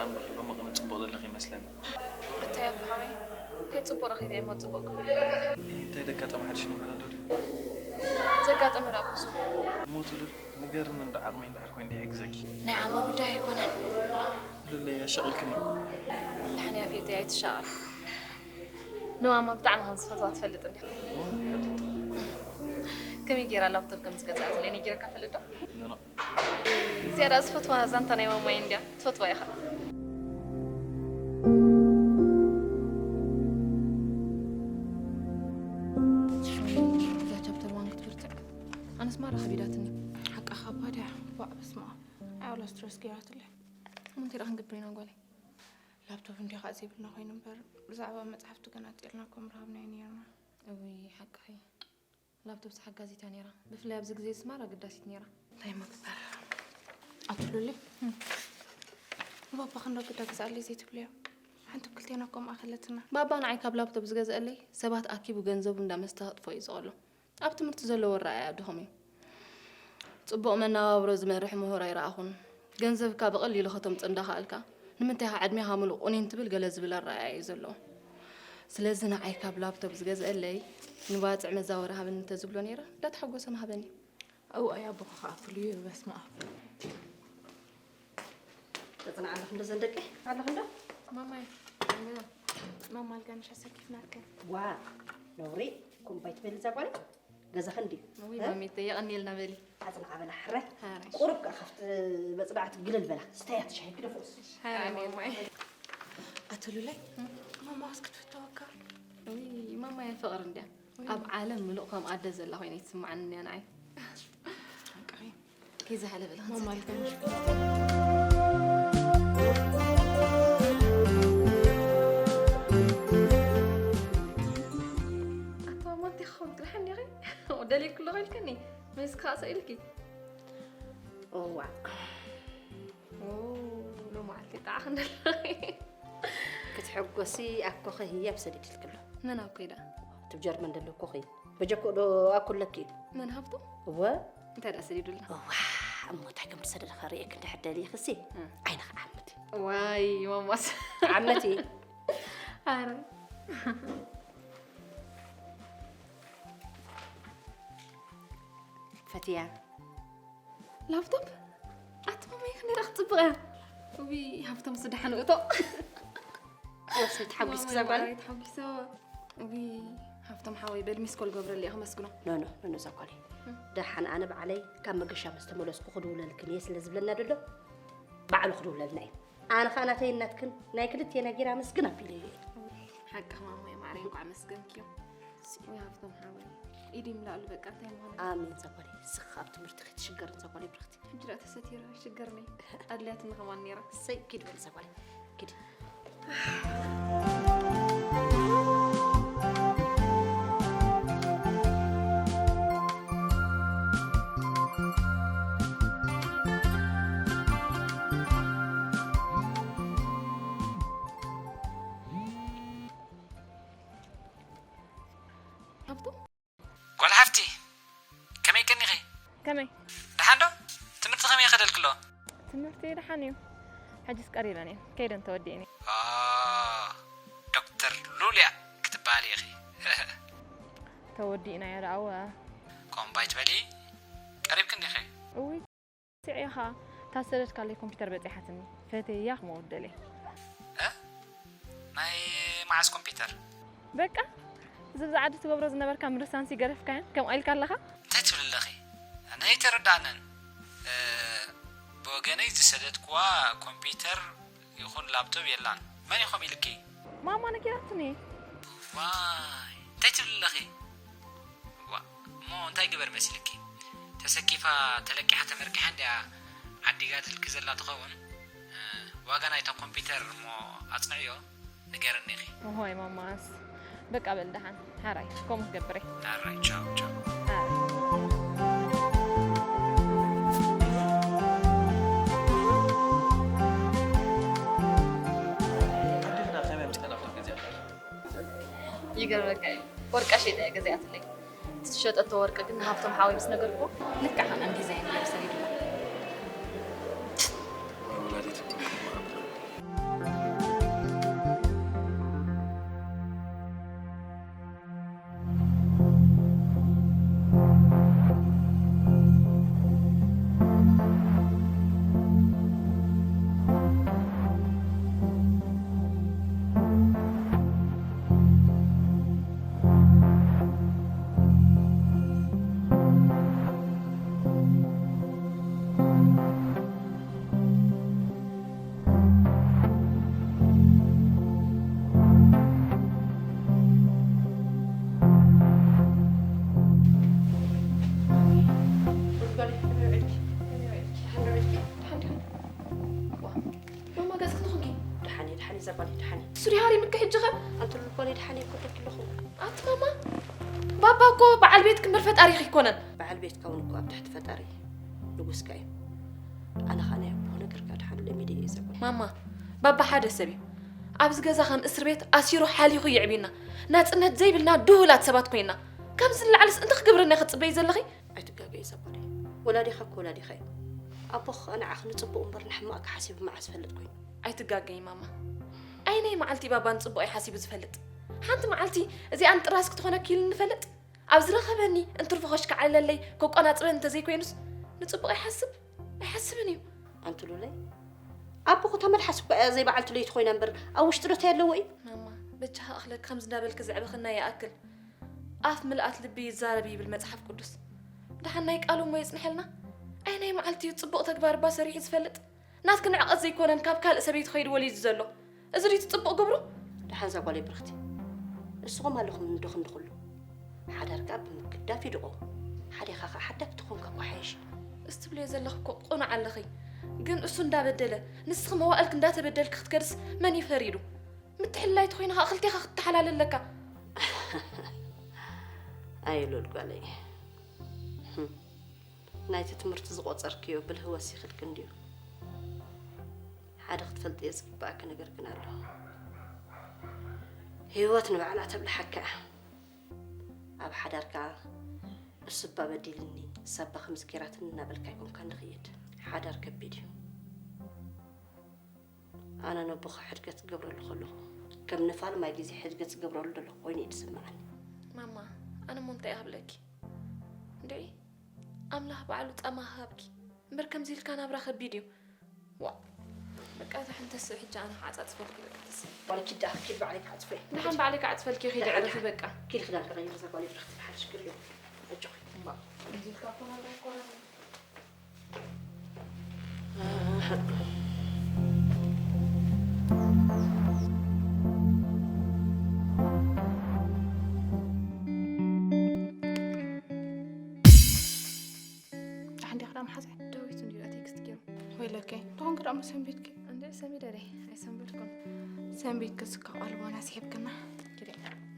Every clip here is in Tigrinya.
ኣምረኺቦሞ ቅነ ጽቡቕ ዘለኺ ይመስለኒ። እንታይ ኣቦ ሓወይ? እንታይ ጽቡቕ ረኺበ እሞ ጽቡቕ ክብል? እንታይ ደጋጠመ ሓድሽ ነገር ኣሎ ድዩ? ዘጋጠመ ደኣ ብዙሕ። እሞ ትብል ንገርኒ እንዶ ዓቕመይ እንድሕር ኮይኑ ይሕግዘኪ። ናይ ዓቕሚ ጉዳይ ኣይኮነን። ሉለይ ኣሻቒልክኒ። ደሓን እያ ፌተይ ኣይትሻቐል። ንማማ ብጣዕሚ ከም ዝፈትዋ ትፈልጥ እንዲኻ። እሞ ይፈልጥ። ከመይ ገይራ ላፕቶፕ ከም ዝገዝኣትለይ ነጊረካ ፈልጥ ዶ? ኖ፣ ኖ። ዝያዳ ዝፈትዋ ዛንታ ናይ ማማይ እንድያ። ትፈትዋ ኢኻ። እዛ ቻፕተር ዋን ክትብርትዕ ኣነስ ማራ ከቢዳትኒ። ሓቃኻ እባ ድያ? ዋእ በስመ ኣብ። ኣይ ወላ ስትረስ ገይራትለይ። እሞ እንታይ ደኣ ክንገብር ኢና ጓለይ? ላፕቶፕ እንድያ ከዓ ዘይብልና ኮይኑ እምበር ብዛዕባ መፅሓፍቲ ገና ኣፅልና እኮ ምርሃብና እዩ ነይርና። እውይ ሓቅኺ። ላፕቶፕ ሓጋዚት እያ ነይራ። ብፍላይ ኣብዚ ግዜ እዚ ማራ ኣገዳሲት ነይራ። እንታይ ምግባር? ኣቶ ሉሊ፣ ንባባ ክንዶ ግዳ ግዛኣለይ ዘይትብልዮ? ሓንቲ ክልቴና እኮ ማእኸለትና። ባባ ንዓይ ካብ ላፕቶፕ ዝገዝአለይ ሰባት ኣኪቡ ገንዘቡ እንዳመስተ ከጥፍኦ እዩ ዝቐሎ። ኣብ ትምህርቲ ዘለዎ ኣረኣእያ ድኹም እዩ። ጽቡቕ መነባብሮ ዝመርሕ ምሁር ኣይረኣኹን። ገንዘብካ ብቐሊሉ ከተምጽእ እንዳኸኣልካ፣ ንምንታይ ኢኻ ዕድሜኻ ምሉእ ቁኒን ትብል ገለ ዝብል ኣረኣእያ እዩ ዘለዎ። ስለዚ ንዓይ ካብ ላፕቶፕ ዝገዝአለይ ንባጽዕ መዛወሪ ሃበኒ እንተዝብሎ ነይረ፣ እንዳተሓጎሰ ምሃበኒ። እዋይ ኣቦኻ ከኣ ፍሉይ እዩ፣ በስመ ኣብ። ተጽንዓ ኣለኹ እንዶ ዘን ደቂ? ኣለኹ እንዶ? ማማይ፣ ማማ ኣልጋንሽ ኣሰኪፍናትክን። ዋ፣ ነውሪ፣ ኮምባይ ትበሊ እዛ ጓል? ገዛኺ እንድዩ። ውይ፣ እ? ማሚተ፣ የቐንየልና በሊ። ኣጽንዓ በላ፣ ሕራይ። ሕራይ። ቁሩብ ከኣ ካብቲ መጽናዕቲ ግልል በላ። ስተያ እቲ ሻሂ ግደፎስ። ሕራይ፣ ማማይ። ኣቶ ሉላይ፣ ማማ ዋስ ክትፍተወካ። ውይ፣ ማማይ ፍቕሪ እንድያ። ውይ። ኣብ ዓለም ምሉእ ከም ኣደ ዘላ ኮይና ይትስምዓኒ እንድያ ንዓይ። ፍቕሪ። ከይዛ ሓለ በላ ማማ ክንሰትያ። ኣልጋንሽ። ኣታ ማማ እንታይ ክኸውን? ደሓን ዲኺ? ደልየኪ ኣለኹ ኢልክኒ። ምስካ ሰኢልኪ? እዋ። ኦ፣ ሎማዓልቲ ጣዕኺ እንደለኺ። ክትሕጎሲ ኣኮኺ ህያብ ሰዲድልኪ ኣሎ። መን ኣኮይ ደኣ? እቲ ጀርመን ደሎ ኣኮኺ። በጀክኡ ዶ ኣኩለኪ? መን ሃብቶም? እወ። እንታይ ደኣ ሰዲዱልና? እዋ፣ እሞ እንታይ ከም ትሰደደ ከርእየኪ እንድሕር ደሊኺሲ፣ እም። ዓይንኺ ዓምቲ። ዋይ፣ ማማስ። ዓመቲ። ኣረ። ፈትያ። ላፕቶፕ? ኣቲ ማማይ ክንደይ ደኣ ክትጽብቕ እያ። ውይ፣ ሃብቶም ስደሓን እቶ። ወሰይ ተሓጒስኪ እዛ ጓል። ማማይ ተሓጒሰ። ውይ፣ ሃብቶም ሓወይ በል ሚስኮል ገብረለይ እየ ከመስግኖ። ኖ፣ ኖ፣ ኖ፣ ኖ፣ እዛ ጓለይ። እም። ደሓን ኣነ ባዕለይ ካብ መገሻ ምስ ተመለስኩ ክድውለልክን እየ ስለ ዝብለና ደሎ፣ ባዕሉ ክድውለልና እዩ። ኣነ ኸኣ ናተይን ናትክን ናይ ክልቴና ጌራ ኣመስግን ኣቢለዮ እየ። ሓቅኺ ማማይ ማዕረይ፣ እንቋዕ ኣመስገንክዮ። ወይ ሃብቶም ሓወይ፣ ኢድ ይምላእሉ በቃ፣ እንታይ ምኾነ? ኣሜን እዛ ጓለይ፣ ንስኺ ኸኣ ኣብ ትምህርትኺ ትሽገሪ እዛ ጓለይ ብርኽቲ። ሕጂ ደኣ ተሰቲረ፣ ሽገርኒ ኣድልያትኒ ከማን ነይራ። እሰይ፣ ኪድ በል እዛ ጓለይ፣ ኪድ። ሃብቶም? ጓል ሓፍቲ፣ ከመይ ቀኒኺ? ከመይ? ደሓን ዶ? ትምህርቲ ከመይ ይኸደልኪ ኣሎ? ትምህርቲ ደሓን እዩ። ሕጅስ ቀሪበን እየን። ከይደን ተወዲእን እየን። ኦ፣ ዶክተር ሉልያ ክትበሃሊ ኢኺ። ተወዲእናዮ ደኣ፣ እወ። ከምኡ እምባ ኣይትበሊ፣ ቀሪብኪ እንዲኺ። እውይ፣ ስዒኻ፣ እታ ዝሰደድካለይ ኮምፒውተር በጺሓትኒ። ፈትየያ ክመውደለይ። እ? ናይ መዓስ ኮምፒውተር? በቃ፣ እዚ ብዛ ዓዲ ትገብሮ ዝነበርካ ምርሳንሲ ገደፍካዮን ከምኣ ኢልካ ኣለኻ? እንታይ ትብሊ ኣለኺ? ኣነ ኣይተረድኣንን። እ፣ ብወገነይ ዝሰደድክዋ ኮምፒውተር ይኹን ላፕቶፕ የላን። መን እዩ ከምኡ ኢልኪ? ማማ ነጊራትኒ። ዋይ፣ እንታይ ትብሊ ኣለኺ? ዋ፣ እሞ እንታይ ግበር መሲልኪ? ተሰኪፋ፣ ተለቂሓ፣ ተመርቂሓ እንድያ ዓዲጋትልኪ ዘላ ትኸውን። እ፣ ዋጋ ናይታ ኮምፒውተር እሞ ኣጽንዕዮ፣ ንገርኒ ኢኺ። እሆይ ማማስ፣ በቃ በል ደሓን። ሓራይ፣ ከምኡ ክገብር እየ። ሓራይ፣ ቻው፣ ቻው። ሓራይ። ዓዲ ኽዳ ከመይ ምስ ጠለብካ ገዚኣ? ይገርመካ እዩ። ወርቃ ሸይጠ እያ ገዚኣትለይ። እቲ ዝሸጠቶ ወርቂ ግን ንሃብቶም ሓወይ ምስ ነገርኩዎ፣ ልክዕ ከምኣን ዲዛይን ገይሩ ሰሪዱላ። ወላዲት እኮ መዓት። እዛ ጓል ድሓን እያ። እሱ ድዩ ሃሪምኪ ሕጂ ኸ? ኣንቱሉ ጓል ድሓን እየ ክብለኪ ኣለኹ። ኣቲ ማማ፣ ባባ እኮ በዓል ቤትኪ እምበር ፈጣሪኺ ኣይኮነን። በዓል ቤትካ እውን እኮ ኣብ ትሕቲ ፈጣሪ ንጉስካ እዩ። ኣነ ኸኣ ናይ ኣቦ ነገር ከኣ ድሓን ለሚደ እየ እዛ ጓል። ማማ፣ ባባ ሓደ ሰብ እዩ። ኣብዚ ገዛ ከም እስር ቤት ኣሲሩ ሓሊኹ የዕብዩና። ናጽነት ዘይብልና ድሁላት ሰባት ኮይና። ካብዚ ንላዕልስ እንታይ ክገብረና ክትጽበዪ ዘለኺ? ኣይትጋገይ እዛ ጓለይ። ወላዲኻ እኮ ወላዲኻ እዩ። ኣቦኺ ኸኣ ንዓኺ ንጽቡቕ እምበር ንሕማቕኪ ሓሲቡ መዓስ ዝፈልጥ ኮይኑ። ኣይትጋገይ ማማ። ኣየናይ መዓልቲ ባባ ንጽቡቐይ ሓሲቡ ዝፈልጥ? ሓንቲ መዓልቲ እዚኣ ንጥራዝ ክትኾነኪ ኢሉ ንፈልጥ? ኣብ ዝረኸበኒ እንትርፎ ከሽካዕለለይ ከቋናጽበኒ እንተዘይኮይኑስ ንጽቡቕ ይሓስብ? ኣይሓስብን እዩ። ኣንቲ ሉለይ፣ ኣቦ ኮታ መልሓስ እኳ እያ ዘይበዓልቲ ለይቲ ኮይና እምበር ኣብ ውሽጢ ዶ እንታይ ኣለዎ እዩ? ማማ፣ በጃኻ እኽለኪ ከምዚ እንዳበልኪ ዘዕበኽና ይኣክል። ኣፍ ምልኣት ልቢ ይዛረብ ይብል መጽሓፍ ቅዱስ። ደሓን ናይ ቃሉ እሞ የጽንሐልና። ኣየናይ መዓልቲ እዩ ጽቡቕ ተግባር እባ ሰሪሑ ዝፈልጥ? ናትኪ ንዕቐት ዘይኮነን ካብ ካልእ ሰበይቲ ኸይዱ ወሊዱ ዘሎ። እዚ ድዩ እቲ ጽቡቕ ግብሩ? ደሓን እዛ ጓለይ ብርኽቲ፣ ንስኹም ኣለኹም እንዶ ክንዲ ኩሉ። ሓዳርካ ብምግዳፍ ይድቖ። ሓዴኻ ኸኣ ሓዳግ ትኾንካ እኮ ሓይሽ። እስትብልዮ ዘለኺ እኮ ቅኑዕ ኣለኺ። ግን እሱ እንዳበደለ፣ ንስኺ መዋእልኪ እንዳተበደልኪ ክትከድስ መን እዩ ፈሪዱ? ምትሕልላይ ተኾይኑ ኸኣ ክልቴኻ ክትተሓላለ ኣለካ። ኣይ ሉል ጓለይ። ህም። ናይቲ ትምህርቲ ዝቖጸርክዮ ብልሂ ወሲኽልኪ እንድዩ። ሓደ ክትፈልጥዮ ዝግባኣኪ ነገር ግን ኣሎ። ህይወት ንባዕላ ተብልሓካ እያ። ኣብ ሓዳርካ እሱ እባ በዲልኒ፣ እሳ እባ ከምዚ ጌራትኒ እናበልካ ኣይኮንካን ንኽይድ። ሓዳር ከቢድ እዩ። ኣነ ነቦኻ ሕድገት ክገብረሉ ከለኹ፣ ከም ነፋልማይ ግዜ ሕድገት ዝገብረሉ ዘለኹ ኮይኑ እዩ ዝስምዓኒ። ማማ፣ ኣነ እሞ እንታይ እየ ክብለኪ? እንድዒ፣ ኣምላኽ ባዕሉ ጻማ ሃብኪ። እምበር ከምዚ ኢልካ ናብራ ከቢድ እዩ። ዋ፣ በቃ እዛ ሕንተስ ሕጂ ኣነ ክዓጻጽፈልኪ በቃ ተስ-፣ ዋላ ኪድ ደኣ፣ ኪድ ባዕለይ ክዓጽፎ እየ። ደሓን ባዕለይ ክዓጽፈልኪ፣ ኺዲ ደሓን፣ ዕረፊ ደሓን። በቃ። ኪድ ክዳንኪ ቀይሪ፣ እዛ ጓል ብርኽቲ ብሓድሽ ክርእዮ። ኣጆኺ። እምባ፣ ከምዚ ኢልካ እኮ ናብራ ኣይኮነን። ደሓን ዲኻ ደኣ መሓዛይ? ዳዊት እንድዩ ደኣ ቴክስት ገይሩ። ወይለከ፣ እንታይ ኮንኪ ደኣ እሞ ሰንቢድኪ? እንዴ ሰሚደ ደይ፣ ኣይሰንበድኩን። ሰንቢድክስ ካብ ኣልቦና ስሒብክና። ኪደ፣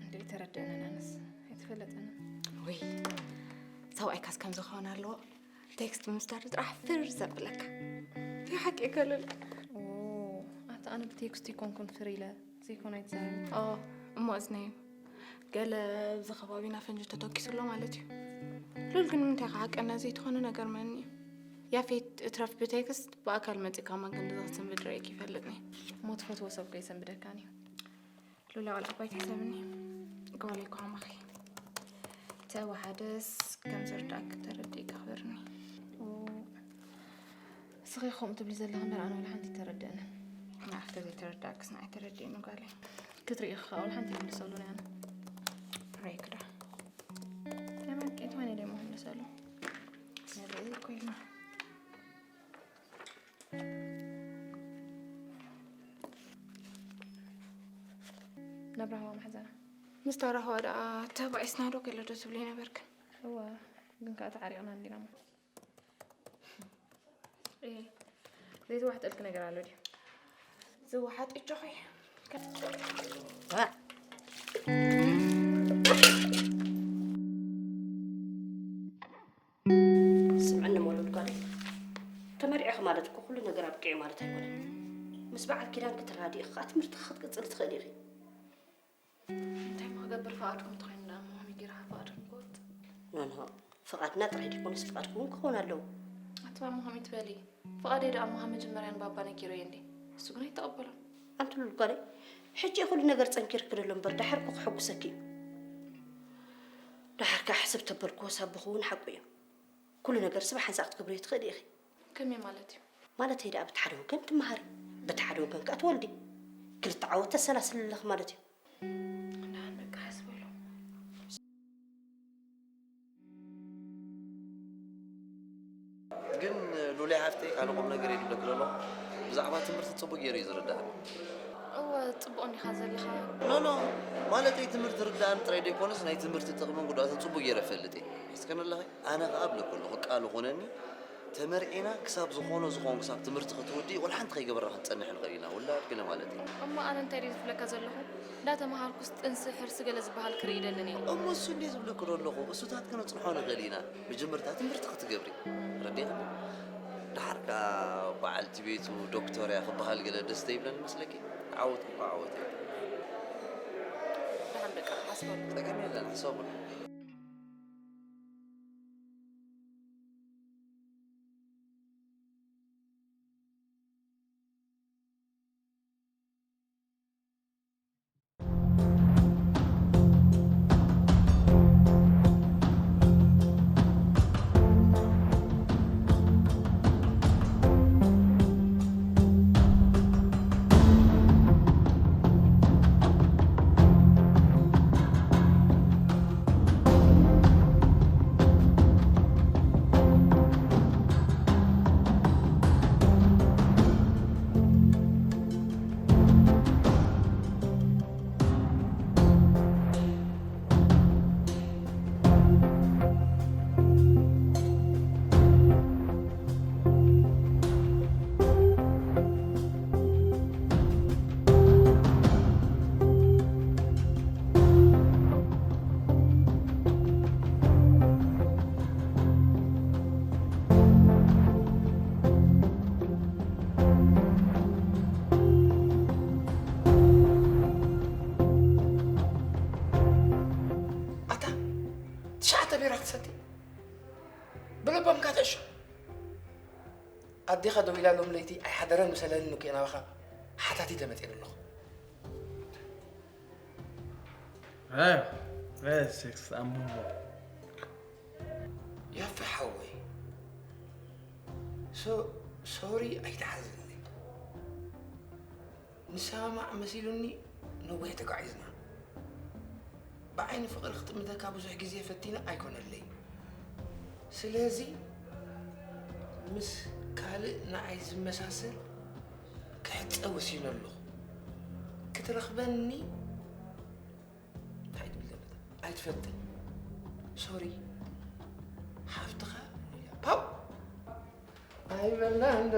እንዴ ተረደአንን ኣነስ፣ ኣይተፈለጠንን። ወይ፣ ሰብኣይካስ ከምዚ ክኸውን ኣለዎ? ቴክስት ምስዳር ጥራሕ ፍር ዘብለካ። እንታይ ሓቂ ይከልል? ኦ፣ ኣታ ኣነ ብቴክስት ይኮንኩን ፍር ኢለ ዘይኮነ ኣይትዛረቢ። ኦ፣ እሞ እዝነዩ። ገለ ኣብዚ ከባቢና ፈንጂ ተተኪሱ ኣሎ ማለት እዩ። ሉል ግን ንምንታይ ክሓቀና ዘይትኾነ ነገር መን እዩ? ያፌት እትረፍ ብቴክስት ብኣካል መጺእካ ማን ክንዲ ዘኽስም ብድረይክ ይፈልጥኒ። እሞ ትፈትዎ ሰብ ከይሰንብደካን እዩ። ሉላ ቆልዓ እኳ ኣይትሕሰብኒ። ጓለይ እኳ ከማኺ ተወሓደስ ከም ዝርዳእኪ ተረዲእኪ ኣኽብርኒ። ኦ፣ እስኺ ከምኡ ትብሊ ዘለኺ እምበር ኣነ ዋላ ሓንቲ ኣይተረድአንን። ንዓኺ ተዘይተረዳእክስ ንዓይ ተረዲእኒ ጓለይ። ክትርኢ ኢኺ ኸኣ ዋላ ሓንቲ ኣይምልሰሉን እየ ኣነ። ሬክዳ። ናይ ብሓቂ እንተኾይነ ደይ ምምልሰሉ። ንርኢ እኮ ኢልና። ናብራ ሃዋ ማሕዘና። ምስ ተራኸባ ደኣ ተባኢስና ዶ ገለ ዶ ትብሊ ነበርክን? እዋ፣ ግን ከኣ ተዓሪቕና እንዲና እሞ። እየ፣ ዘይተዋሕጠልኪ ነገር ኣሎ ድዩ? ዝወሓጥ እጆኺ። ስምዕኒ ሞሉድ ጓለይ፣ ተመሪዕኺ ማለት እኮ ኩሉ ነገር ኣብቂዑ ማለት ኣይኮነን። ምስ በዓል ኪዳንኪ ተራዲእኺ ከኣ ትምህርትኺ ክትቅጽሊ ትኽእሊ ኢኺ። እንታይ እሞ ክገብር፣ ፍቓድኩም እንተኾይኑ ደኣ እሞ ከመይ ገይረ ፍቓድኩም ክወጽእ? ኖኖ፣ ፍቓድና ጥራይ ዘይኮነስ ፍቓድኩም እውን ክኸውን ኣለዎ። ኣቲ ማማ ከመይ ትበሊ? ፍቓደይ ደኣ እሞ ካብ መጀመርያ ንባባ ነጊረዮ እንዴ? እሱ ግን ኣይተቐበሎን። ኣንቲ ሉል ጓለይ፣ ሕጂ እዩ ኩሉ ነገር ጸንኪርኪ ዘሎ እምበር፣ ደሓር እኮ ከሐጉሰኪ እዩ። ደሓር ከኣ ሕስብ ተበልክዎስ ኣቦኺ እውን ሓቁ እዩ። ኩሉ ነገር ስብ ሓንሳእ ክትገብርዮ ትኽእሊ ኢኺ። ከመይ ማለት እዩ? ማለተይ ደኣ፣ በቲ ሓደ ወገን ትመሃሪ፣ በቲ ሓደ ወገን ከኣ ትወልዲ። ክልተ ዓወት ተሰላስሊ ኣለኺ ማለት እዩ። ደሓን በቃ፣ ሕስበሉ። ግን ሉሊ ሓፍተይ፣ ካልእ ቁም ነገር እየ ዝብለኪ ዘለኹ። ብዛዕባ ትምህርቲ ጽቡቕ ገይሩ እዩ ዝርድኣኒ። እወ፣ ጽቡቕ እንዲኻ ዘለኻ። ኖ፣ ኖ፣ ማለተይ ትምህርቲ ርድኣኒ ጥራይ ዘይኮነስ ናይ ትምህርቲ ጥቕምን ጉድኣትን ጽቡቕ ገይረ እፈልጥ እየ። እስከ ንለኸ፣ ኣነ ኸኣ እብለኪ ኣለኹ፣ ቃል ኹነኒ፣ እቲ ተመርዒና ክሳብ ዝኾነ ዝኾን ክሳብ ትምህርቲ ክትውዲ ቆልሓ እንተኸይገበርና ክንጸንሕ ንኽእል ኢና፣ ውላድ ገለ ማለት እዩ። እሞ ኣነ እንታይ ድየ ዝብለካ ዘለኹ? እንዳተምሃርኩስ ጥንሲ ሕርሲ ገለ ዝበሃል ክርኢ ይደልን እየ። እሞ እሱ እንድየ ዝብለኪ ዘለኹ፣ እሱታት ክነጽንሖ ንኽእል ኢና። መጀመርታ ትምህርቲ ክትገብሪ። ረዲእኽኒ? ደሓር ከኣ በዓልቲ ቤቱ ዶክተር እያ ክበሃል ገለ ደስ ዘይብለን ይመስለኪ? ዓወት እኮ ዓወት እዩ። ደሓን በቃ፣ ሓስበሉ። ጸገም የለን፣ ሕሰቡሉ። ኣታ ትሽዓተ ቢራ ክትሰቲ ብልቦም ካትዕሾ። ኣዴኻ ደው ኢላ ሎም ለይቲ ኣይሓደረን ምሰለኒ እኮ ናባኻ ሓታቲ ተመፅእ ዘለኹ። Hey, hey, six, I'm Bumbo. ያፌ ሓወይ፣ ሶ- ሶሪ ኣይትሓዝኒ። ንሰማማዕ መሲሉኒ ነዊሕ ተጓዒዝና። ብዓይኒ ፍቕሪ ክጥምተካ ብዙሕ ግዜ ፈቲነ ኣይኮነለይ። ስለዚ ምስ ካልእ ንዓይ ዝመሳሰል ክሕጸ ወሲነ ኣለኹ። ክትረኽበኒ እንታይ ትብል ዘለካ? ኣይትፈትን። ሶሪ። ሓፍትኻ እያ። ፓው! ኣይበልናን ዶ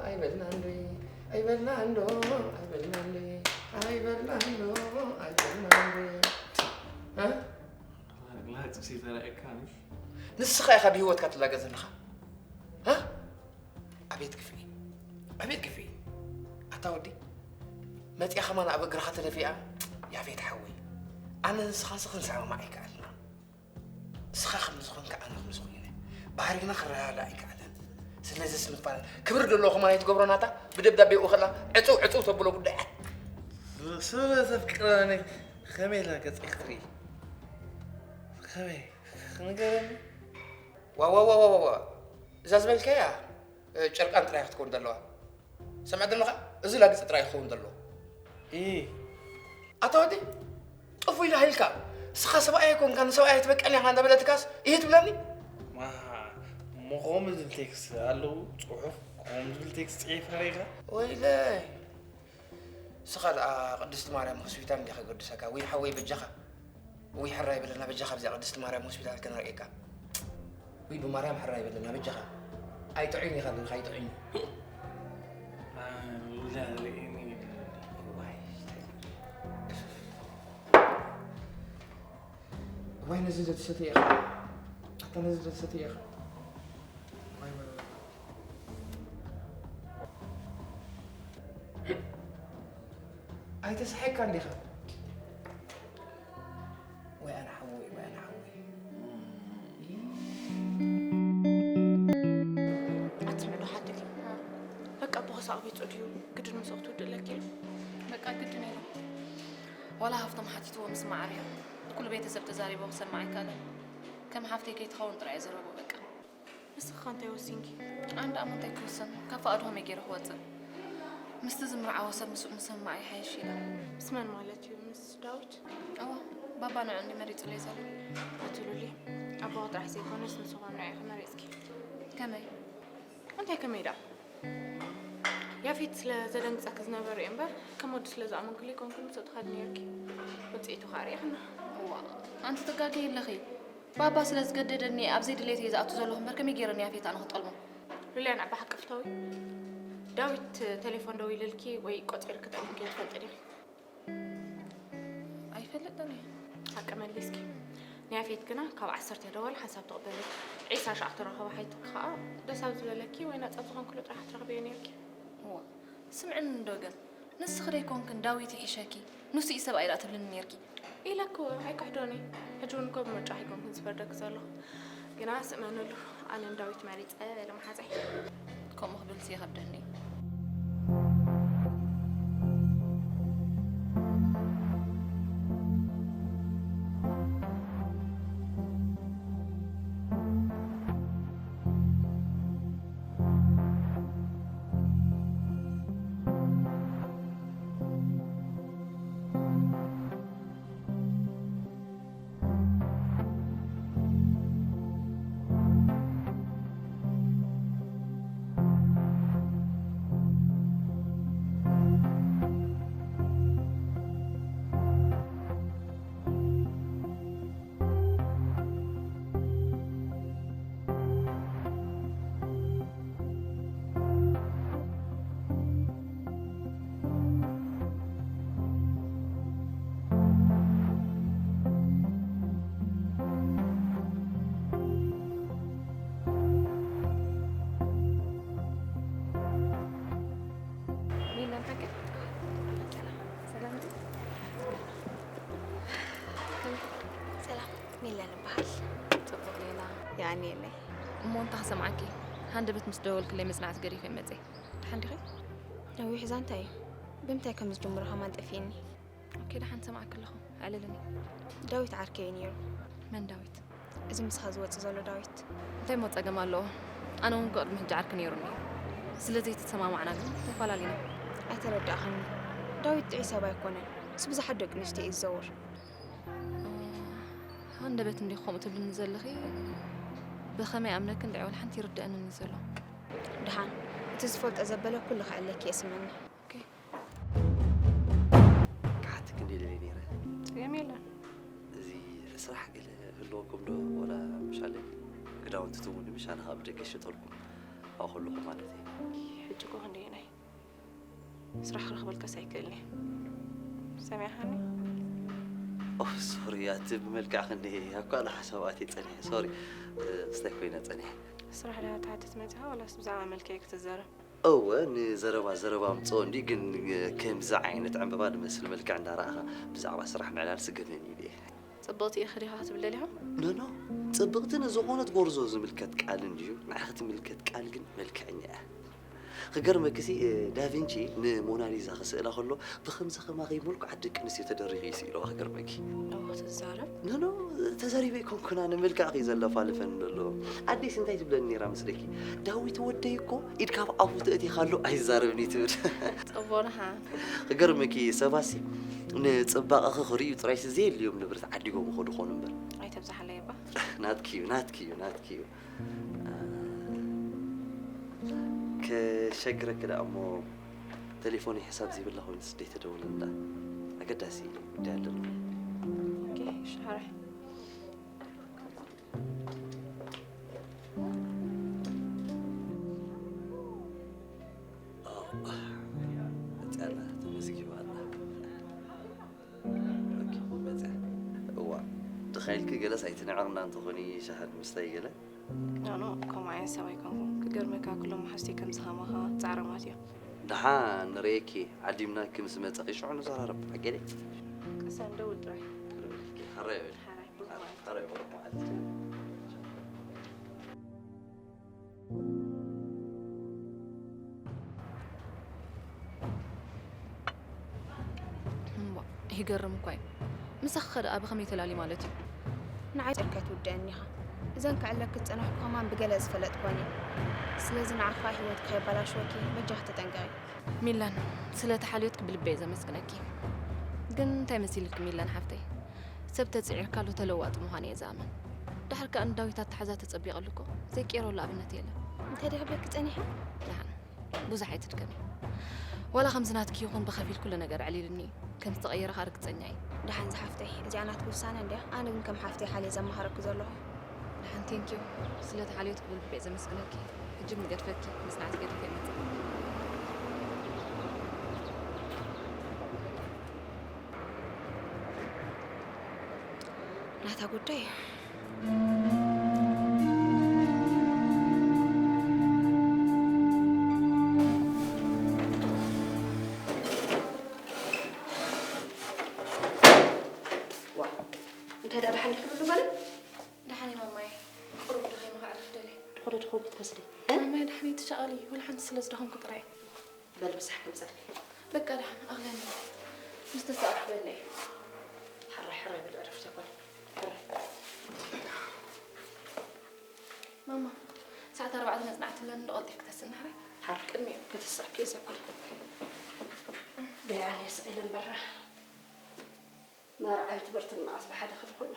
ኣይበልናን ዶ ኣይበልናን ዶ ኣይበልናን ዶ ኣይበልናን ዶ ኣይበልናን ዶ እ? ላግላግ ጥብሲ ተራእካ ምሽ ንስኻ ኢኻ ብህይወትካ ትላገ ዘለኻ እ? ኣቤት ግፍዒ ኣቤት ግፍዒ ኣታ ወዲ መፅያ ከማን ኣብ እግርኻ ተደፊኣ ያፌት ሓወይ ኣነ ንስኻስ ክንሰማማዕ ኣይከኣልና ንስኻ ከም ዝኾንካ ኣነ ከም ዝኾነ እየ። ባህሪና ክረዳዳእ ኣይከኣለን። ስለዚስ ንፋለ ክብሪ ዘለዎ ከማን ኣይትገብሮ ናታ ብደብዳቤ ይእኽላ ዕፅው ዕፅው ተብሎ ጉዳይ እያ። ስለ ዘፍቅረኒ ከመይ ኢላ ገፀይ ክትርኢ ከመይ ንገረኒ ዋዋዋዋዋ እዛ ዝበልካያ ጨርቃን ጥራይ ክትከውን ዘለዋ ሰምዐ ዘለኻ እዚ ላግፂ ጥራይ ክኸውን ዘለዎ ኢ ኣታ ወዲ ጥፉ ኢላ ሃይልካ እስኻ ሰብኣይ ኣይኮንካ ንሰብኣይ ኣይትበቀል ኢኻ እንዳበለትካስ ይህ ትብለኒ ማ ሞኾም ዝብል ቴክስ ኣለዉ ፅሑፍ ኮም ዝብል ቴክስ ፅሒፍ ሪኻ ወይለይ እስኻ ደኣ ቅድስቲ ማርያም ሆስፒታል እንዲኻ ገድሰካ ውይ ሓወይ በጃኻ ውይ ሕራይ በለና በጃኻ ኣብዚኣ ቅድስቲ ማርያም ሆስፒታል ከነርእየካ ውይ ብማርያም ሕራይ በለና በጃኻ ኣይጥዑይን ኢኻ ዘለኻ ኣይጥዑይን ዋይ ነዚ ዘትሰተ ኢኻ ኣታ ነዚ ዘትሰተ ኢኻ ኣይተስሓቅካ እንዲኻ ወይ ኣነ ሓወይ ወይ ኣነ ሓወይ ኣትምዕዶ ሓትኪ በቃ ኣቦኸስ ኣቕቢፁ ድዩ ግድን ምስኡ ክትውድእ ለኪ ኢሉ በቃ ግድን ኢሉ ዋላ ሃፍቶም ሓቲትዎ ምስ መዓርዮ ኩሉ ቤተሰብ ተዛሪቦ ክሰምዕ ኣይከኣለን ከም ሓፍተይ ከይትኸውን ጥራይ እየ ዘረቦ በቃ ንስኺ ከ እንታይ ወሲንኪ? ኣነ ደኣ እንታይ ክውስን ካብ ፍቓድሆም እየ ገይረ ክወፅእ ምስቲ ዝምርዓዎ ሰብ ምስኡ ምስምማዕ ይሓይሽ ኢለ ምስ መን ማለት እዩ? ምስ ዳዊት? እወ ባባ ንዑ እንዲ መሪፁለይ ዘሎ ኣቲ ሉሊ ኣቦኺ ጥራሕ ዘይኮነስ ንስኺ እውን ንዑ ኢኺ መሪፅኪ ከመይ? እንታይ ከመይ ደኣ? ያፌት ስለ ዘደንግፀኪ ዝነበረ እዩ እምበር ከም ወዲ ስለ ዝኣመንክሉ ኣይኮንኩን ምስኡ ትኸዲ ነይርኪ ውፅኢቱ ከዓ ርኢኽና እዋ ኣንቲ ትጋገይ ኣለኺ ባባ ስለ ዝገደደኒ ኣብ ዘይድሌት እየ ዝኣቱ ዘለኹ እምበር ከመይ ገይረ ንያፌት ኣነ ክጠልሞ ሉልያ፣ ንዓይ ብሓቂ ፍታዊ። ዳዊት ቴሌፎን ደዊልልኪ ወይ ቆጺርኪ ጥዕምኪ ትፈልጢ ዲኺ? ኣይፈልጥን እየ። ሓቂ መሊስኪ። ንያፌት ግና ካብ ዓሰርተ ደወል ሓንሳብ ትቕበለኪ። ዒስራ ሸዓተ ረኸባ ሓይትኪ ከኣ ደስ ኣብ ዝበለኪ ወይ ናጻ ዝኾንክሉ ጥራሕ ትረኽብዮ ነይርኪ። እዋ፣ ስምዕኒ እንዶ ግን፣ ንስኺ ደይኮንክን ዳዊት ይሕሸኪ፣ ንሱ እዩ ሰብኣይ ደኣ ትብልኒ ነይርኪ። ኢለኪ እወ፣ ኣይክሕዶን እየ። ሕጂ እውን እኮ ብምርጫኺ ኣይኮንኩን ዝፈርደኪ ዘለኹ። ግና ስእመንሉ፣ ኣነ ንዳዊት መሪጸ በለ መሓዛይ። ከምኡ ክብልሲ ይኸብደኒ እዩ። ሚላን ሓቂ? ሰላም። ሰላም፣ ሚላን እበሃል። ጽቡቕ ሌላ። የቐንየለይ። እሞ እንታይ ክሰምዓኪ? ሃንደበት ምስ ደወልክለይ መጽናዕቲ ገዲፈ መጸ። ደሓን ዲኺ? ነዊሕ ዛንታ እዩ። ብምንታይ ከም ዝጅምሮ ከማን ጠፊእኒ። ኦኬ፣ ደሓን ሰማዕኪ ኣለኹ። ኣዕልልኒ። ዳዊት ዓርከይ እዩ ነይሩ። መን ዳዊት? እዚ ምሳኻ ዝወጽእ ዘሎ ዳዊት። እንታይ እሞ ጸገም ኣለዎ? ኣነ እውን እኮ ቅድሚ ሕጂ ዓርኪ ነይሩኒ እዩ። ስለ ዘይተሰማማዕና ግን ተፈላሊና። ኣይተረዳእኻኒ። ዳዊት ጥዑይ ሰብ ኣይኮነን። ምስ ብዙሓት ደቂ ኣንስትዮ እዩ ዝዘውር። ሃንደበት እንዲኺ ከምኡ ትብልኒ ዘለኺ፣ ብኸመይ ኣምነኪ እንድዒ ዋላ ሓንቲ ይርድኣንን እዩ ዘሎ። ደሓን፣ እቲ ዝፈልጦ ዘበለ ኩሉ ከዕለኪ እየ ስመኒ። ኦኬ። ክሓተኪ እንድየ ደልየ ነይረ። ጸገም የለን። እዚ ስራሕ ገለ ህልወኩም ዶ ወላ ምሻለይ? ክዳውንቲ ትሙኒ ምሽ ኣነ ካብ ደገ ይሸጠልኩም ኣብኡ ከለኹ ማለት እየ። ሕጂ እኮ ክንደየናይ ስራሕ ክረኽበልካስ ኣይክእልን እየ። ሰሚዕኻኒ? ኦ፣ ሶሪ፣ ኣቲ ብመልክዕ ክንደየ፣ ኣብ ካልእ ሓሳብ ኣትየ ጸኒሐ። ሶሪ፣ እ፣ ክስታይ ኮይነ ጸኒሐ። ስራሕ ድኣ ትሓትት መጺኻ ዋላስ ብዛዕባ መልክዐይ ክትዛረብ? እወ፣ ንዘረባ ዘረባ ኣምጽኦ እንዲ፣ ግን ከምዚ ዓይነት ዕምበባ ዝመስል መልክዕ እንዳረኣኻ ብዛዕባ ስራሕ ምዕላል ስገመኒ ኢለ እየ። ጽብቕቲ ኢኺ ዲኻ ክትብል ደሊኻ? ኖ፣ ኖ፣ ጽብቕቲ ንዝኾነት ጎርዞ ዝምልከት ቃል እንድዩ፣ ንዓኺ ትምልከት ቃል ግን መልክዐኛ እያ። ክገርመኪሲ፣ እ፣ ዳቪንቺ ንሞናሊዛ ክስእላ ከሎ ብኸምዚ ከማኺ ምልኩዓት ደቂ ኣንስትዮ ተደሪኹ እዩ ስኢልዋ፣ ክገርመኪ። ኖ፣ ትዛረብ? ኖ፣ ኖ፣ ተዛሪበ ኣይኮንኩን ኣነ፣ መልክዕኺ እዩ ዘለፋልፈኒ ዘሎ። ኣደይስ እንታይ ትብለኒ ነይራ መስለኪ? "ዳዊት ወደይ እኮ ኢድካ ኣብ ኣፉ ተእቲኻ ኣሎ ኣይዛረብን እዩ" ትብል። ጸቦንኻ። ክገርመኪ፣ ሰባሲ ንጽባቐኺ ክርእዩ ጥራይሲ ዘየድልዮም ንብረት ዓዲጎም ይኸዱ ኾኑ እምበር። ኣይተብዝሓለይ እባ። ናትኪ እዩ፣ ናትኪ እዩ፣ ናትኪ እዩ። ከሸግረኪ ደኣ እሞ፣ ቴሌፎነይ ሕሳብ ዘይብላ ኮይኑስ ደይተደውለኒ ደኣ። ኣገዳሲ ጉዳይ ኣለኒ። ኦኬ፣ እሺ፣ ሓራይ። መጽያ ኣላ፣ ተመዝጊባ ኣላ። ኦኬ፣ መጽያ። እዋ፣ ተኻኢልኪ ገለስ ኣይትንዕቕና እንተኾኒ ሻሂ ንምስታይ ገለ? ኖ፣ ኖ፣ ከምኡ ዓይነት ሰብ ኣይኮንኩን። ክገርመካ፣ ኩሎም መሓዙተይ ከምዚ ከማኻ ጻዕራማት እዮም። ደሓን ንርእየኪ፣ ዓዲምናኪ ምስ መጻኺ ሽዑ ንዘራረብ። ሓቂ ድየ? ቅሰን ደውል ጥራይ። ሕራይ በሊ። ሕራይ፣ ብሩኽ መዓልቲ። ሕራይ፣ ብሩኽ መዓልቲ። እምቧ፣ ይገርም እኳ እዩ። ምሳኺ ከ ደኣ ብኸመይ ተላልዩ ማለት እዩ? ንዓይ ጸርካ ትውድአኒ ኢኻ። እዘን ክዕለኪ ዝጸናሕኩ ከማን ብገለ ዝፈለጥክወን እየን። ስለዚ ንዓኻ ህይወትኪ ከየበላሽወኪ በጃኺ ተጠንቀቒ። ሚላን፣ ስለቲ ሓልዮትኪ ብልቢ እየ ዘመስግነኪ። ግን እንታይ መሲልኪ ሚላን ሓፍተይ? ሰብ ተጽዒርካሉ ተለዋጢ ምዃኑ እየ ዝኣምን። ድሓር ከኣ ንዳዊት ኣተሓዛ ተጸቢቐሉ እኮ ዘይቀየረሉ ኣብነት የለን። እንታይ ደኣ ክብለኪ ጸኒሐ? ደሓን፣ ብዙሕ ኣይትድከሚ። ዋላ ከምዚ ናትኪ ይኹን ብኸፊል ኩሉ ነገር ኣዕሊሉኒ እዩ። ከም ዝተቐየረ ከኣ ርግጸኛ እየ። ደሓን ዝሓፍተይ፣ እዚኣ ናትኪ ውሳነ እንድያ። ኣነ ግን ከም ሓፍተይ ሓልየ ዘመሃረኪ ዘለኹ። ደሓን፣ ቴንኪዩ። ስለቲ ሓልዮትኪ ብልቢ እየ ዘመስግነኪ። ጅም ገድፈኪ፣ መጽናዕቲ ገዲፈ ይመጽእ። ናታ ጉዳይ እዩ። ዋ፣ እንታይ ደኣ ደሓን ኢኺ ሉሉ ማለት? ደሓን እየ ማማየ። ቁሩብ ደኺመ ከዕርፍ ደልየ። ድኹ ዶ ትኾንኪ ትመስሊ? እ? ማማየ ደሓን እየ፣ ትሻቐሊ። ወላ ሓንቲ ስለ ዝደኸምኩ ጥራይ። በል ምሳሕ ክምፀልኪ። በቃ ደሓን፣ ኣቕልኒ። ምስ ተሳእኩ ክበልዕ እየ። ሕራይ ሕራይ በል ዕረፍቲ ይኾን። ሕራይ። ማማ፣ ሰዓት ኣርባዕተ መጽናዕቲ ኣለኒ፣ እንዶ ቀልጢፍኪ ተስእኒ ሕራይ። ሓር ቅድሚኡ ከተሳእኪ እየ ዘብል። በይ ኣነ ስቕ ኢለ እምበር። መርዓን ትምህርትን መዓስ ብሓደ ክድኹሎ?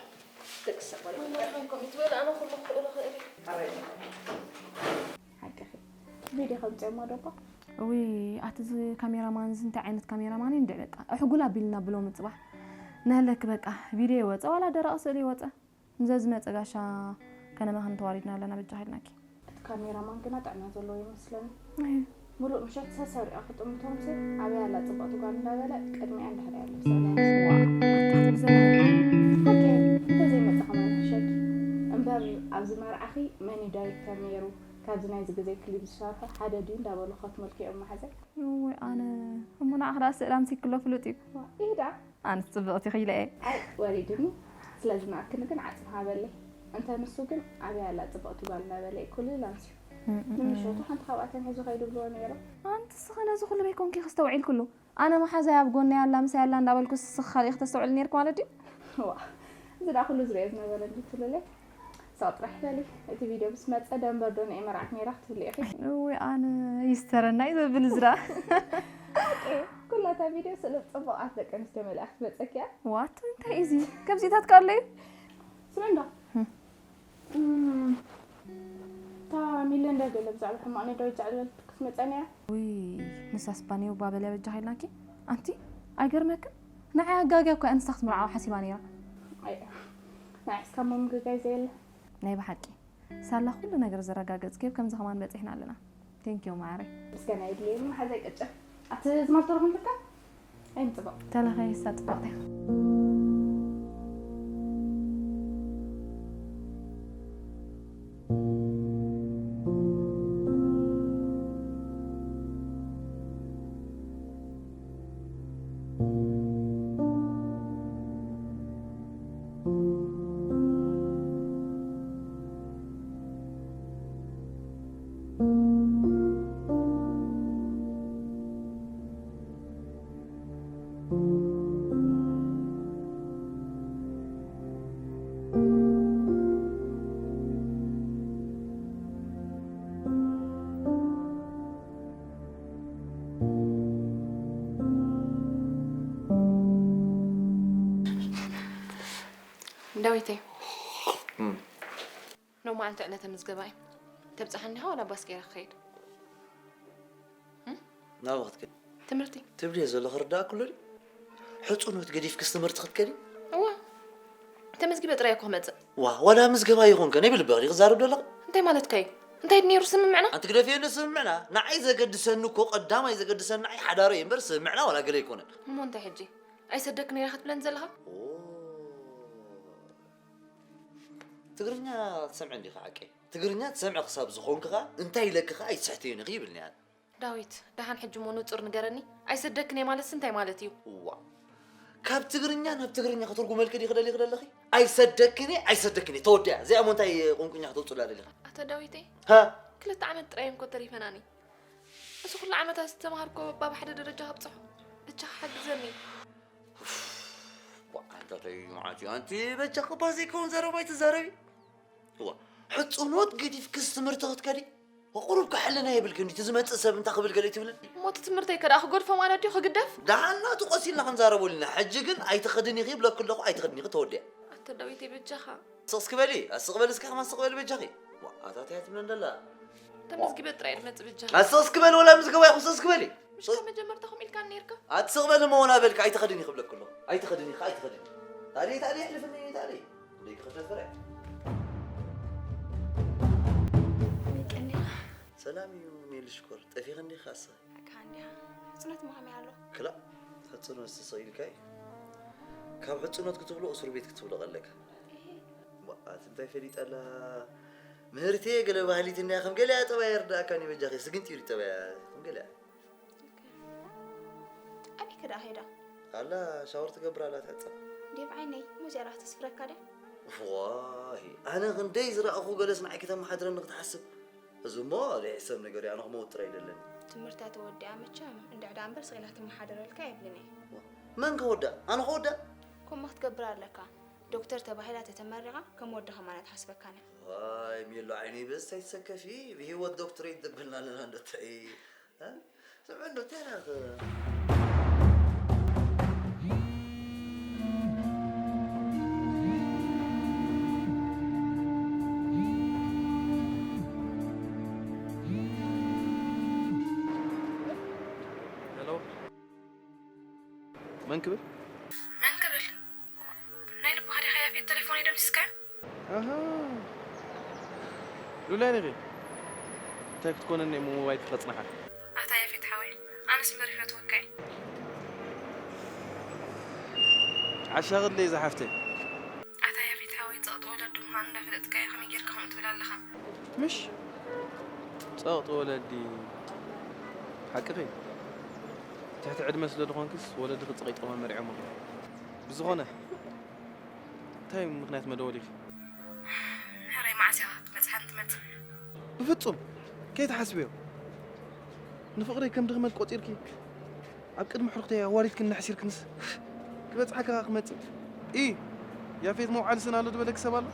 ደቂ ሰብ ወላ ማማ፣ ደሓን ከምኡ ትበል፣ ኣነ ኩሉ ክኽእሎ እኽእል እየ። ኣበይ? ሓቅኺ። ቪድዮ ከምፅኦሞ ዶ እባ? እውይ፣ ኣቲ እዚ ካሜራማን እዚ እንታይ ዓይነት ካሜራማን እዩ እንድዒ በቃ። ኣሕጉል ኣቢልና ብሎሚ ፅባሕ። ነህለክ በቃ፣ ቪድዮ ይወፀ ዋላ ደረቕ ስእሊ ይወፀ። ንዘ ዝመፀ ጋሻ ከነመኽን ተዋሪድና ኣለና በጃኻ ኢልናኪ። እቲ ካሜራማን ግና ጥዕና ዘለዎ ይመስለኒ። ኣይ። ሙሉእ ምሸት ሰሰሪዖ ክጥምቶም ሲ ኣበይ ኣላ ጽብቕቲ ጓል እንዳበለ ቅድሚኣ እንዳኸደ ኣሎ። ሰላም። ዋ፣ ኣታ ክትምዘና። ሓቂ፣ እንተዘይመጸ ከማን ይሕሸኪ። እምበር ኣብዚ መርዓኺ መን እዩ ዳይሬክተር ነይሩ? ካብዚ ናይዚ ግዜ ክሊፕ ዝሰርሑ ሓደ ድዩ እንዳበሉ ክኸትሙልኪ እዮም መሓዘይ። እወ ኣነ እሞ ንዓኺ ደኣ ስእሊ ኣምሲክሎ ፍሉጥ እዩ። ዋ፣ ኢዳ። ኣነስ ጽብቕቲ ኢኺ ኢለ እየ። ኣይ፣ ወሪድኒ። ስለዚ ንኣክኒ ግን ዓጽም ሃበለይ። እንተ ንሱ ግን ኣበይ ኣላ ጽብቕቲ ጓል እናበለ እዩ ኩሉ ላምስዩ። እም፣ እም፣ እም። ንምሸቱ ሓንቲ ካብኣተን ሒዙ ከይዱ ብልዎ ነይሩ። ኣንቲ እስኺ ነዚ ኩሉ በይ ኮንኪ ከስተውዒልክሉ? ኣነ መሓዛይ ኣብ ጎነይ ኣላ ምሳይ ኣላ እንዳበልኩ እስኺ ካልእ ክተስተውዕሊ ነይርኪ ማለት ድዩ? ዋ፣ እዚ ደኣ ኩሉ ዝርእዮ ዝነበረ እንድዩ ትብልለይ። ሳብ ጥራሕ በሊ፣ እቲ ቪድዮ ምስ መጸ ደንበር ዶ ንኤ መርዓት ነይራ ክትብሊ ኢኺ? እውይ፣ ኣነ ይስተረና እዩ ዘብል እዚ ደኣ። ሓቂ፣ ኩላታ ቪድዮ ስእሊ ጽቡቓት ደቂ ኣንስትዮ መሊኣ ክትመጸኪ እያ። ዋት፣ እንታይ እዩ እዚ? ከምዚታት ከ ኣሎ እዩ? ስምዒ እንዶ? ህም። እም፣ እታ ሚሊ እንደ ገለ ብዛዕባ ሕማቕ ናይ ዳዊት ዘዕለለትክስ መጸኒ እያ። ውይ፣ ንሳስ ባኔው ባበል እያ በጃኻ ኢልናኪ። ኣንቲ፣ ኣይገርመክን? ንዓይ ኣጋግያ እኮ እያ ንሳ ክትምርዓዋ ሓሲባ ነይራ። ኣይ፣ ንዓይስ ካብ ምምግጋይ ዘየለ። ናይ ብሓቂ። ሳላ ኩሉ ነገር ዘረጋገጽክዮ፣ ከምዚ ከማን በጺሕና ኣለና። ቴንኪዩ ማዓረይ። ምስጋና የድልየኒ መሓዛይ ቅጭ። ኣቲ ዝማል ተረኹም ትካ? ኣይንጽበቕ። ተለኸ ይሳ ጽብቕቲ። ዳዊተይ። እም። ሎማዓንቲ ዕለተ ምዝገባ እዩ። ተብጽሓኒ ዲኻ ዋላ ባስ ገይረ ክኸይድ? እም? ናብኣ ክትከዲ? ትምህርቲ። ትብልዮ ዘለኺ ርዳእኪ ኣሎ ድዩ? ሕጹኖት ገዲፍክስ ትምህርቲ ክትከዲ? እዋ። ተመዝጊበ ጥራይ እኮ ክመጽእ። ዋ፣ ዋላ ምዝገባ ይኹን ከ፣ ናይ ብልብኺ ዲኺ ክዛረብ ዘለኺ? እንታይ ማለትካ እዩ? እንታይ ድዩ ነይሩ ስምምዕና? ኣንቲ ግደፍዮ ንስምምዕና። ንዓይ ዘገድሰኒ እኮ ቀዳማይ ዘገድሰኒ ንዓይ ሓዳረይ እምበር ስምምዕና ዋላ ገለ ኣይኮነን። እሞ እንታይ ሕጂ? ኣይሰደክን ነይረ ክትብለኒ ዘለኻ? ኦ። ትግርኛ ትሰምዒ እንዲኺ ሓቀይ? ትግርኛ ትሰምዒ ክሳብ ዝኾንኪ ኸኣ እንታይ ኢለኪ ኸኣ ኣይትስሕትዮን ኢኺ ይብልኒ ኣነ። ዳዊት፣ ደሓን ሕጂ እሞ ንጹር ንገረኒ። ኣይሰደክን እየ ማለትስ እንታይ ማለት እዩ? እዋ። ካብ ትግርኛ ናብ ትግርኛ ክትርጉመልኪ ዲኺ ደሊኺ ደለኺ? ኣይሰደክን እየ፣ ኣይሰደክን እየ። ተወዲኣ። እዚኣ እሞ እንታይ ቁንቁኛ ክተውጽላ ደሊኺ? ኣታ ዳዊተይ፣ ሃ? ክልተ ዓመት ጥራይ እየን እኮ ተሪፈናኒ። እዚ ኩሉ ዓመታት ዝተምሃርኮ ባብ ሓደ ደረጃ ከብጽሖ። ብቻ ሓግዘኒ። ኡፍ፣ ዋ፣ ኣንታ ተይ መዓት እዩ። ኣንቲ በጃኺ እባ ዘይከውን ዘረባ ኣይትዛረቢ። እዋ፣ ሕጽኖት ገዲፍክስ ትምህርቲ ክትከዲ? ቁሩብ ከ ሕልና የብልክን ድዩ? እቲ ዝመጽእ ሰብ እንታይ ክብል ገለ ኣይትብልን? እሞ እቲ ትምህርተይ ከ ደኣ ክገድፎ ማለት ድዩ? ክግደፍ? ደሓን ናቱ ቀስ ኢልና ክንዛረበሉ ኢና። ሕጂ ግን ኣይትኸድን ኢኺ ይብለኪ ኣለኹ፣ ኣይትኸድን ኢኺ፣ ተወዲኣ። ኣታ ዳዊተይ በጃኻ። ስቕ እስኪ በሊ፣ ስቕ በሊ እስኪ ከማን ስቕ በሊ በጃኺ። ዋ፣ ኣታ እንታይ እያ ትብለን ደላ? ተመዝጊበ ጥራይ እየ ዝመጽእ በጃኻ። ኣቲ ስቕ እስኪ በሊ ወላ ምዝገባ ይኹን ስቕ እስኪ በሊ። ምሽ ካብ መጀመርታ ከምኡ ኢልካኒ ነይርካ? ኣቲ ስቕ በሊ እሞ ወላ በልካ ኣይትኸድን ኢኺ ይብለኪ ኣለኹ። ኣይትኸድን ኢኺ፣ ኣይትኸድን። ታዲያ፣ ታዲያ የሕልፍኒ፣ ታዲያ። ደይ ክኸፍለል ፍረ። ከመይ ቀኒኻ? ሰላም እዩ ሜሉ ሽኮር፣ ጠፊኺ እንዲኺ ኣስኺ? ኣካ እንዲኻ። ሕጽኖት መኸመይ ኣሎ? ክላእ፣ ሕጽኖት ተሰቒልካ እዩ። ካብ ሕጽኖት ክትብሎ እሱር ቤት ክትብሎ ቀለካ። እሂ። እሞ ኣቲ እንታይ ፈሊጠላ? ምህርትየ ገለ ባህሊት እንድያ፣ ከም ገሊኣ ጠባያ ይርድኣካን እዩ በጃኺ፣ ስግንቲ እዩ ጠባያ፣ ከም ገሊኣ። ኣበይ ከ ደኣ ኸይዳ? ኣላ ሻወር ትገብር ኣላ ትሕጸብ። ዴቭ ዓይነይ፣ እሞ እዚኣ ደኣ ተስፍረካ ድያ? ዋሂ፣ ኣነ ክንደይ ዝረኣኹ ገለስ ንዓይ ከተመሓድረኒ ክትሓስብ። እዚ እሞ ዘይሕሰብ ነገር እዩ፣ ኣነ ክመውት ጥራይ ይደለኒ። ትምህርታ ተወዲኣ መቸም እንድዒ ደኣ እምበር ስቕ ኢላ ትመሓደረልካ የብልን እየ። ዋ፣ መን ከወድኣ? ኣነ ከወድኣ? ከምኡ ክትገብር ኣለካ። ዶክተር ተባሂላ ተተመሪቓ ከም ወዲ ከማና ትሓስበካን እያ። ዋይ ሜሉ ዓይነይ፣ በዚ እንታይ ትሰከፊ? ብህይወት ዶክትሬት ደበልና ኣለና እንዶ እንታይ? እ? ስምዒ እንዶ እንታይ ረኸ? ሄሎ፣ መን ክብል? መን ክብል? ናይ ልብኻ ዲኻ ያፌት ተሌፎነይ ደምሲስካዮ? ኣሃ። ሉላይ ዲኺ? እንታይ ክትኮነኒ እሞ ሞባይልኪ ከጽንሓ? ኣታ ያፌት ሓወይ፣ ኣነስ እምበር ይፈትወካ እየ። ዓሻ ክድለይ ዝሓፍተይ። ኣታ ያፌት ሓወይ፣ ጸቕጢ ወለዲ ምዃኑ እንዳፈለጥካዮ ከመይ ጌርካ ከምኡ ትብል ኣለኻ? ምሽ? ጸቕጢ ወለዲ። ሓቅኺ። ትሕቲ ዕድመ ስለ ዝኾንክስ ወለድኺ ጸቒጦም ኣመሪዖምኺ። ብዝኾነ፣ እንታይ ምኽንያት መደወሊኺ? ሕራይ መዓስ ኢኻ ክትመጽእ ሓንቲ ትመጽእ? ብፍጹም ከይትሓስብዮ። ንፍቕረይ ከም ድኽመት ቆጺርኪ፣ ኣብ ቅድሚ ኣዕሩኽተይ ኣዋሪድክን ኣሕሲርክንስ ክበጽሓ ከኣ ክመጽእ። ኢ፣ ያፌት መውዓሊ ስን ኣሎ ዝበለኪ ሰብ ኣሎ?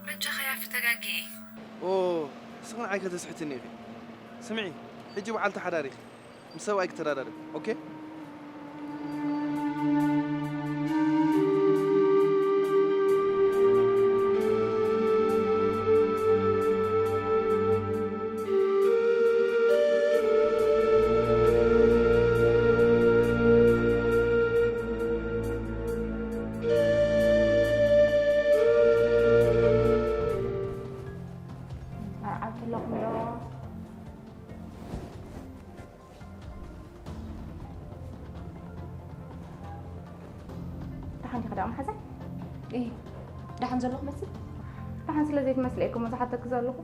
በጃኻ ያፊ ተጋግየ። ኦ፣ ንስኺ ንዓይ ከተስሕትኒ ኢኺ። ስምዒ፣ ሕጂ በዓልቲ ሓዳር ኢኺ። ምስ ሰብኣይኪ ተዳዳሪ። ኦኬ? መርዓውቲ ኣለኹም ዶ? ደሓን ዲኻ ደኣ መሓዛይ? እይ፣ ደሓን ዘለኹ መስል? ደሓን ስለ ዘይትመስሊ እየ እኮ ዝሓተኪ ዘለኹ።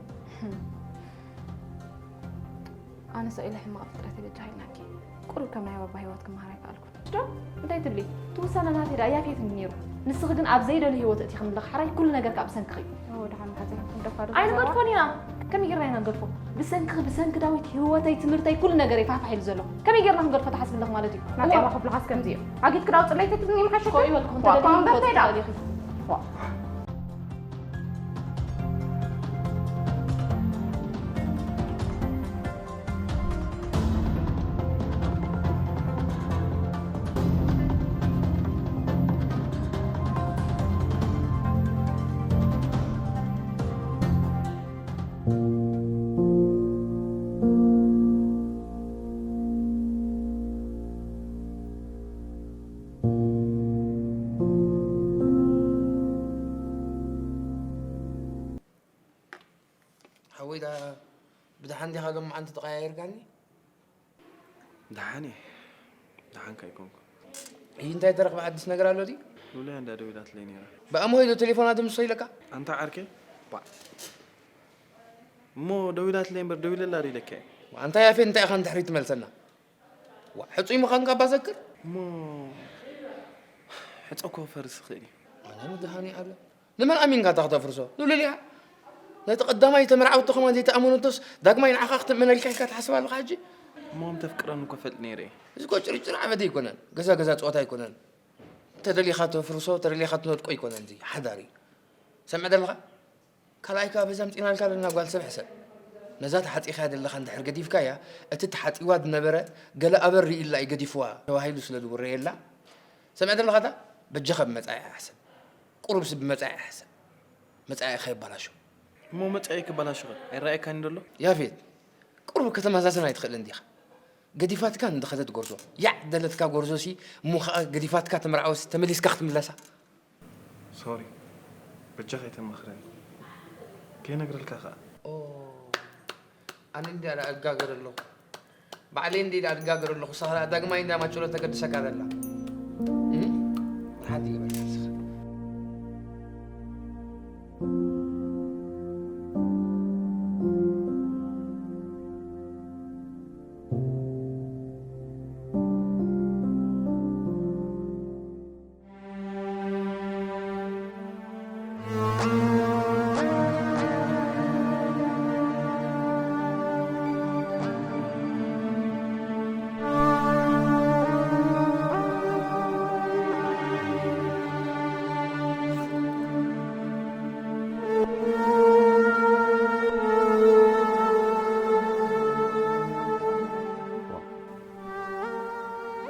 ኣነ ሰው ኢለ ሕማቕ ፍጥረት እየ በጃኺ ኢልናኪ። ቁሩብ ከም ናይ ባባ ህይወት ክመሃር ኣይከኣልኩን። ዶ? እንታይ ትብሊ? ትውሳነ ናተይ ደኣ ያፌት እዩ ነይሩ። ንስኺ ግን ኣብ ዘይደልዮ ህይወት እቲኺ ምለኺ ሓራይ ኩሉ ነገር ከኣ ብሰንክኺ እዩ። ኦ፣ ደሓን መሓዛይ፣ ክንደፋ ዶ ኣይንገድፎን ኢና። ከመይ ጌርና ኢና ንገድፎ? ብሰንክኺ፣ ብሰንኪ ዳዊት ህይወተይ፣ ትምህርተይ፣ ኩሉ ነገረይ ፋሕፋሕ ኢሉ ዘሎ። ከመይ ጌርና ክንገድፎ ትሓስቢ ኣለኺ ማለት እዩ? ናቀይ እዋ። ባ ክብልኻስ ከምዚ እዩ። ዓጊት ክዳው ጽለይተ ትብኒ ይምሓሸኪ? ከምኡ ይበልኩ፣ እንተ ዋ፣ ደሊኒ እኳ ክወጽእ እንተ ደሊኺ። ዋ። ሓወይ፣ ዳ-፣ ብደሓን ዲኻ? ገማዓንቲ ተቐያይርካኒ? ደሓን እየ። ደሓንካ ኣይኮንኩን። እይ፣ እንታይ ተረኽበ ሓድሽ ነገር ኣሎ ድዩ? ሉልያ እንዳ ደዊላትለይ ነይራ። ብኣምሆይ ዶ ቴሌፎና ድምሶ ኢለካ? ኣንታ ዓርከይ። ባ። እሞ ደዊላትለይ እምበር ደዊለላ ዶ ኢለካ እየ? ኣንታ ያፌት እንታይ ኢኻ ንድሕሪት ትመልሰና? ዋ፣ ሕጹይ ምዃንካ እባ ዘክር። እሞ ሕጾ እኮ ክፈርስ ይኽእል እዩ። ኣነ መድሃኔ ዓለም። ንመን ኣሚንካ እታ ክተፍርሶ? ንሉልያ? ነቲ ቀዳማይ ተመርዓውቲ ከማን ዘይተኣመነቶስ ዳግማይ ንዓኻ ክትእመነልካ ኢልካ ትሓስብ ኣለኻ ሕጂ? እሞ ከም ተፍቅረኒ እኮ ፈልጥ ነይረ እየ። እዚ እኮ ጭርጭር ዓበደ ኣይኮነን። ገዛ ገዛ ጸወታ ኣይኮነን። እንተደሊኻ ተፍርሶ፣ ተደሊኻ ትነድቆ ኣይኮነን። እዚ ሓዳር እዩ። ሰምዕ ዘለኻ? ካልኣይ ከኣ በዛ ኣምጺእናልካ ዘለና ጓል ሰብ ሕሰብ። ነዛ ተሓጺኻያ ዘለኻ እንድሕር ገዲፍካያ፣ እቲ ተሓጺዋ ዝነበረ ገለ ኣበር ርእዩላ እዩ ገዲፍዋ ተባሂሉ ስለ ዝውረየላ፣ ሰምዕ ዘለኻ እታ? በጃኻ ብመጻኢኣ ሕሰብ። ቁሩብሲ ብመጻኢኣ ሕሰብ። መጻኢኣ ከየባላሾ። እሞ መጻኢ ክባላሾ ኸ ኣይረኣየካን እዩ ዘሎ? ያፌት፣ ቁሩብ ከተመዛዝን ኣይትኽእልን ዲኻ? ገዲፋትካ እንደኸደት ጎርዞ፣ ያዕ ደለትካ ጎርዞሲ፣ እሞ ኸኣ ገዲፋትካ ተመርዓወሲ ተመሊስካ ክትምለሳ? ሶሪ፣ በጃኻ ኣይተማኽረኒ። ከይነግረልካ ኸኣ። ኦ፣ ኣነ እንድየ ደኣ እጋገር ኣለኹ። ባዕለይ እንድየ ደኣ እጋገር ኣለኹ። ንስኻ ደኣ ዳግማይ እንድያ ማጭሎ ተገድሰካ ዘላ። እህ? ብርሓት ይግበረልካ ንስኻ።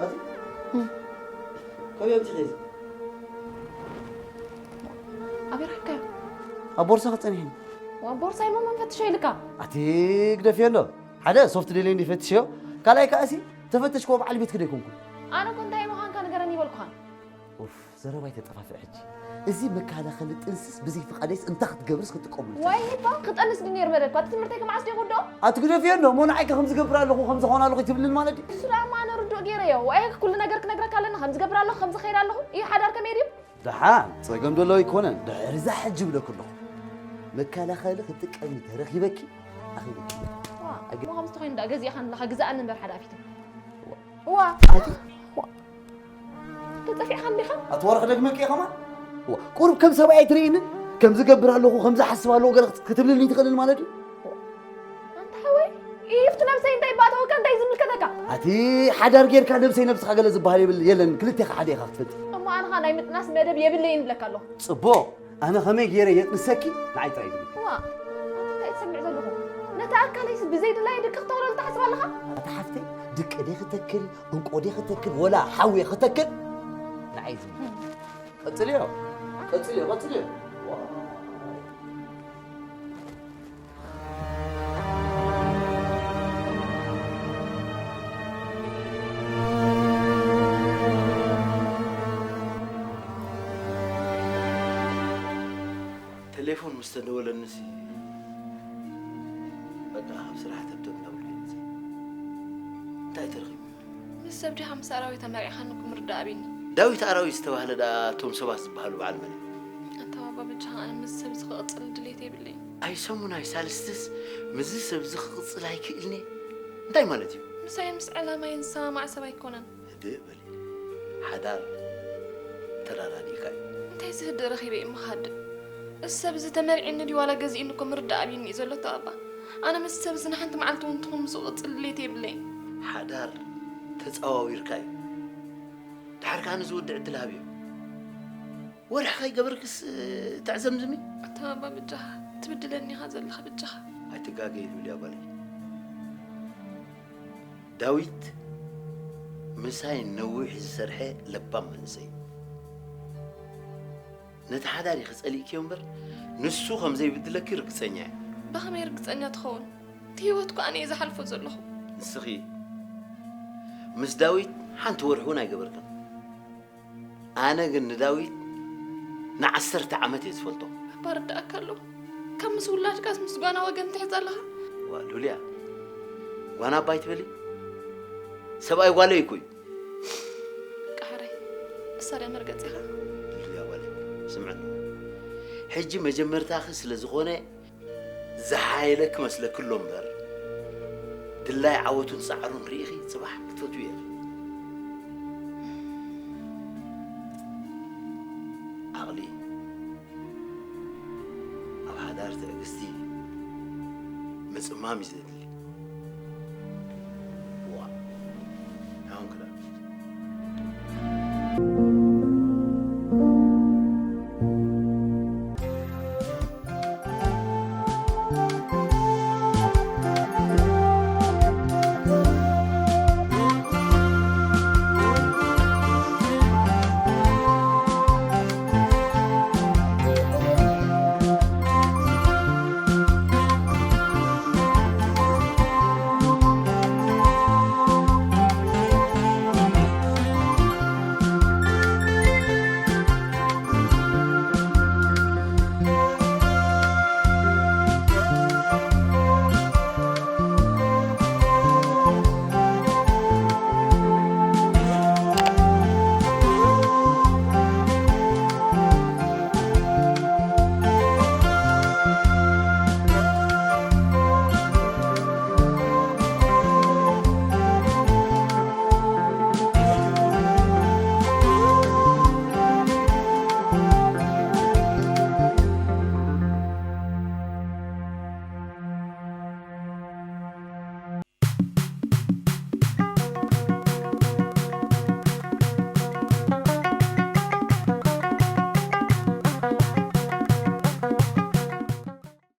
ኣቲ? እም። ካበይ ኣምጺእኺ እዚ? ኣበይ ረኺብካዮ? ኣብ ቦርሳኺ ጸኒሕኒ። ዋ፣ ቦርሳይ እሞ መን ፈትሾ ኢልካ? ኣቲ ግደፍዮ ኣሎ። ሓደ ሶፍት ደልየ እንዲ ፈትሽዮ። ካልኣይ ከኣሲ ተፈተሽክዎ በዓል ቤትኪ ዶ ኣይኮንኩን? ኣነ እኮ እንታይ ምዃንካ ንገረኒ ይበልኩኻ። ኡፍ፣ ዘረባ ኣይተጠፋፍእ ሕጂ። እዚ መከላኸሊ ጥንስስ ብዘይ ፍቓደይስ እንታይ ክትገብርስ ክትጥቀመሉ? ዋይ ሂባ፣ ክጠንስ ድዩ ነይሩ መደብካ? እቲ ትምህርተይ ከ መዓስ ድዩ ክውድኦ? ኣቲ ግደፍዮ እንዶ፣ እሞ ንዓይ ከ ከምዚ ገብር ኣለኹ፣ ከምዚ ኾን ኣለኹ ኣይትብልንን ማለት ድዩ? እሱ ደኣ እሞ ኣነ ርዱእ ገይረዮ። ዋይ ኩሉ ነገር ክነግረካ ኣለኒ፣ ከምዚ ገብር ኣለኹ፣ ከምዚ ኸይድ ኣለኹ። እዩ ሓዳር ከመይ ድዩ? ደሓን፣ ጸገም ደሎ ኣይኮነን። ድሕሪ እዛ ሕጂ ይብለኩ ኣለኹ። መከላኸሊ ክትጥቀሚ ተረኺበኪ፣ ኣኺበኪ። ዋ፣ ኣገ- እሞ ከምዚ ተኾይኑ ደኣ ገዚእኻኒ ኣለኻ፣ ግዛኣኒ እምበር ሓደ ኣፊቱ። ዋ። ኣቲ? ዋ። ተጸፊዕካ እንዲኻ? ኣቲ ወርሒ ደግመኪ እየ ከማን? ዋ፣ ቁሩብ ከም ሰብኣይ ኣይትርእይንን? ከምዚ ገብር ኣለኹ፣ ከምዚ ሓስብ ኣለኹ ገለ ክት-፣ ክትብልኒ ትኽእልን ማለት እዩ? ኣንታ ሓወይ፣ ኢፍቲ ነብሰይ እንታይ ባእተወካ እንታይ ዝምልከተካ? ኣቲ ሓዳር ጌርካ ነብሰይ ነብስኻ ገለ ዝበሃል የብል-፣ የለን፣ ክልቴኻ ሓደ ኢኻ ክትፈልጥ። እሞ ኣነኻ ናይ ምጥናስ መደብ የብለይን እብለካ ኣለኹ። ጽቡቕ፣ ኣነ ከመይ ጌረ የጥንሰኪ ንዓይ ጥራይ ግበሪ። ዋ፣ ኣቲ እንታይ ትሰምዕ ዘለኹ? ነቲ ኣካለይስ ብዘይ ድላየ ድቂ ክተውለሉ ትሓስብ ኣለኻ? ኣቲ ሓፍተይ፣ ድቂ ደ ክተክል፣ እንቆ ደ ክተክል፣ ወላ ሓዊ ክተክል ንዓይ ዝም። ቀጽልዮ፣ ቀጽልዮ፣ ቀጽልዮ። ቴሌፎን ምስ ተደወለንሲ በቃ ካብ ስራሕ ተብተብ እናበልኩ እየ መፅእ። እንታይ ተረኺቡ? ምስ ሰብ ዲኻ ምስ ኣራዊት ኣመሪዕኻኒ እኮ ምርዳእ ኣቢኒ። ዳዊት ኣራዊት ዝተባህለ ደኣ እቶም ሰባት ዝበሃሉ በዓል መን እዮም? ኣታ ባባ በጃኻ ኣነ ምስዚ ሰብ እዚ ክቕጽል ድሌት የብለይን። ኣይ ሰሙን ኣይ ሳልስትስ ምስዚ ሰብ እዚ ክቕጽል ኣይክእልን'የ። እንታይ ማለት እዩ? ምሳይን ምስ ዕላማይን ዝሰማማዕ ሰብ ኣይኮነን። ህድእ በሊ። ሓዳር ተራዳዲእካ እዩ። እንታይ ዝህድእ ረኺበ እዩ ምኻድ? እዚ ሰብ እዚ ተመርዒኒ ድዩ ዋላ ገዚእኒ እኮ ምርዳእ ኣብዩኒ እዩ ዘሎ ኣታ ባባ። ኣነ ምስ ሰብ እዚ ንሓንቲ መዓልቲ እውን ትኹን ምስኡ ክቕጽል ድሌት የብለይን። ሓዳር ተጻዋዊርካ እዩ። ድሓር ከኣ ንዝወዲ ዕድል ሃብዮ። ወርሒ ከይገበርክስ ተዕዘምዝሚ? ኣታ ባባ በጃኻ ትብድለኒ ኢኻ ዘለኻ በጃኻ። ኣይትጋገይ ሉልያ ጓለይ። ዳዊት ምሳይ ነዊሕ ዝሰርሐ ለባም መንእሰይ እዩ። ነቲ ሓዳር ኢኺ ጸሊእክዮ እምበር፣ ንሱ ከም ዘይብድለኪ ርግጸኛ እየ። ብኸመይ ርግጸኛ ትኸውን? እቲ ህይወት እኮ ኣነ እየ ዝሓልፎ ዘለኹ። ንስኺ ምስ ዳዊት ሓንቲ ወርሒ እውን ኣይገበርክን። ኣነ ግን ንዳዊት ንዓሰርተ ዓመት እየ ዝፈልጦ። እባ ርድኣካ ኣሎ። ካብ ምስ ውላድካስ ምስ ጓና ወገን ትሕዝ ኣለኻ? ዋ፣ ሉልያ፣ ጓና እባ ኣይትበሊ። ሰብኣይ ጓለይ እኮ እዩ። ቃሕረይ፣ እሳ ድያ መርገጺኻ? ሉልያ ጓለይ፣ ስምዕኒ። ሕጂ መጀመርታኺ ስለ ዝኾነ ዝሓየለ ክመስለኪ ኣሎ እምበር፣ ድላይ ዓወቱን ጻዕሩን ርኢኺ ጽባሕ ክትፈትዊ ኢኺ። ዓቕሊ ኣብ ሓዳር ትዕግስቲ ምጽማም እዩ ዘድሊ።